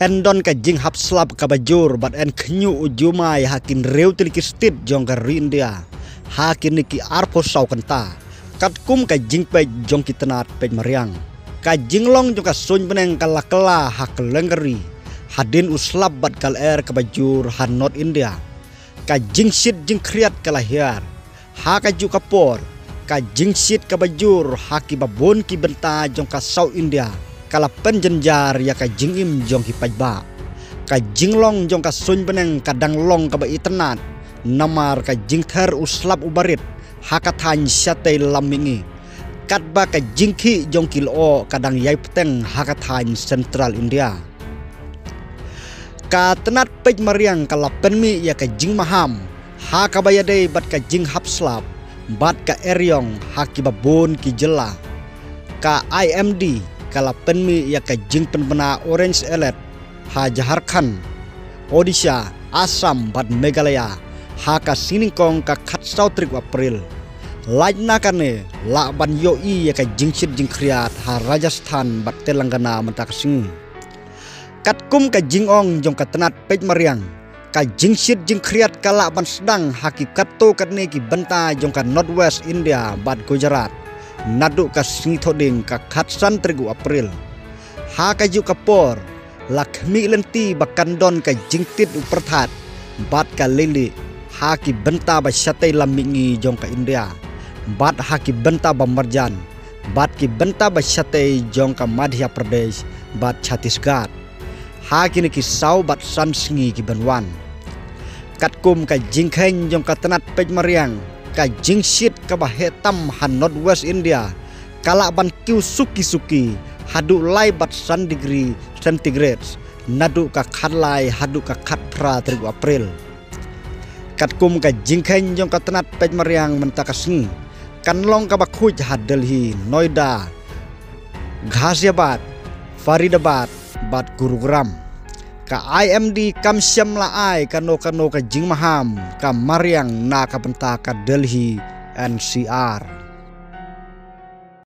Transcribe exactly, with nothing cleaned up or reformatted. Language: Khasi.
Yn don ka jinghap slap kaba jur bad yn khñiuh u jumai ha ki hynriew tylli ki state jong ka ri India ha kine ki arphew saw kynta, katkum ka jingpeit jong ki tnat peit mariang. Ka jinglong jong ka suiñ bneng ka la kylla ha kylleng ka ri hadien u slap bad ka lyer kaba jur ha North India. Ka jingshit jingkhriat ka la hiar. Ha kajuh ka por, ka jingshit kaba jur ha kiba bun ki bynta jong ka South India ka la pynjynjar ïa ka jingim jong ki paidbah. Ka jinglong jong ka suiñ bneng ka dang long kaba itynnad namar ka jingther u slap uba rit ha ka thaiñ shatei lam mihngi, katba ka jingkhih jong ki lyoh ka dang ïai bteng ha ka thaiñ Central India. Ka tnat peit mariang ka la pynmih ïa ka jingmaham ha kaba ïadei bad ka jinghap slap bad ka eriong ha kiba bun ki jylla. Ka I M D ka la pynmih ïa ka jingpynbna orange alert ha Jharkhand, Odisha, Assam bad Meghalaya ha ka sngi nyngkong ka khatsaw tarik April. Lait na kane, lah ban ïohi ïa ka jingshit jingkhriat ha Rajasthan bad Telangana mynta ka sngi. Katkum ka jingong jong ka tnat peit mariang, ka jingshit jingkhriat ka lah ban sdang ha ki katto katne ki bynta jong ka North West India bad Gujarat naduh ka sngi Thohdieng ka khatsan tarik u April. Ha kajuh ka por, la khmih lynti ba kan don ka jingtit u pyrthat bad ka leilieh ha ki bynta ba shatei lam mihngi jong ka India bad ha ki bynta ba marjan bad ki bynta ba shatei jong ka Madhya Pradesh bad Chhattisgarh ha kine ki saw bad san sngi ki ban wan. Katkum ka jingkheiñ jong ka tnat peit mariang, ka jingshit kaba heh tam ha North West India ka lah ban kiew suki suki haduh lai bad san degree centigrade naduh ka khatlai haduh ka khatphra tarik u April. Katkum ka jingkheiñ jong ka tnat peit mariang mynta ka sngi kan long kaba khuid ha Delhi, Noida, Ghaziabad, Faridabad bad Gurugram. Ka I M D kam shym la ai kano kano ka jingmaham ka mariang na ka bynta ka Delhi N C R.